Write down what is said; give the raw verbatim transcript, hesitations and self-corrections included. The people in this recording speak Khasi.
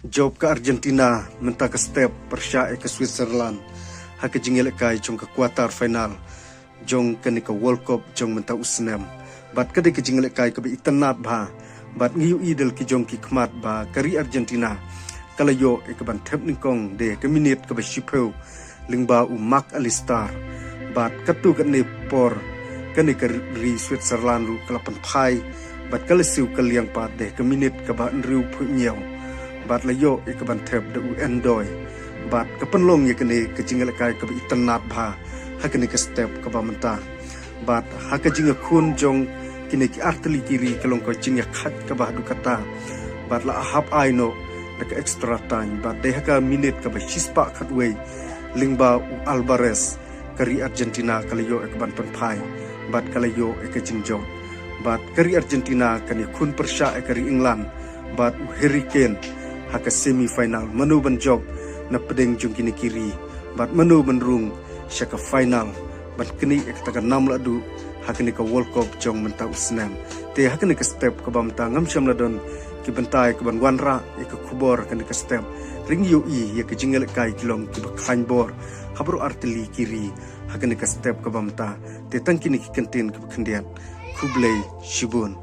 Jop ka Argentina mynta ka step pyrshah ïa ka Switzerland ha ka jingïalehkai jong ka quarter final jong kane ka World Cup jong mynta u snem. Bad ka dei ka jingïalehkai kaba itynnad bha. Bad ngi ïohi da la ki jong ki khmat ba ka ri Argentina ka la ïoh ïa kaban thep nyngkong da ka minit kaba shiphew lyngba u Mac Allister. Bad katto katne por kane ka ri Switzerland ruh ka la pynphai bad ka la siew kylliang pat da ka minit kaba hynriewphew hynñiew. Bad la ïoh ïa kaban thep da u Endo. Bad ka pynlong ïa kane ka jingïalehkai kaba itynnad bha ha kane ka step kaba mynta. Bad ha ka jingïakhun jong kine ki artylli ki ri ka long ka jingïakhaid kaba haduh katta. Bad la hap ai noh da ka extra time. Bad dei ha ka minit kaba shispah khatwei lyngba u Alvarez, ka ri Argentina ka la ïoh ïa kaban pynphai bad ka la ïoh ïa ka jingjop. Bad ka ri Argentina kan ïakhun pyrshah ïa ka ri England bad u Harry Kane ha ka semi final. Mano ban jop na pdeng jong kine ki ri bad mano ban rung sha ka final ban knieh ïa kata ka nam lahduh ha kane ka World Cup jong mynta u snem. Te ha kane ka step kaba mynta ngam shym la don ki bynta ïa kaban wanrah ïa ka khubor ha kane ka step. Hynrei ngi ïohi ïa ka jingïalehkai ki long kiba khlaiñ bor ha baroh artylli ki ri ha kane ka step kaba mynta. Te tang kine ki kyntien kiba khyndiat. Khublei shibun.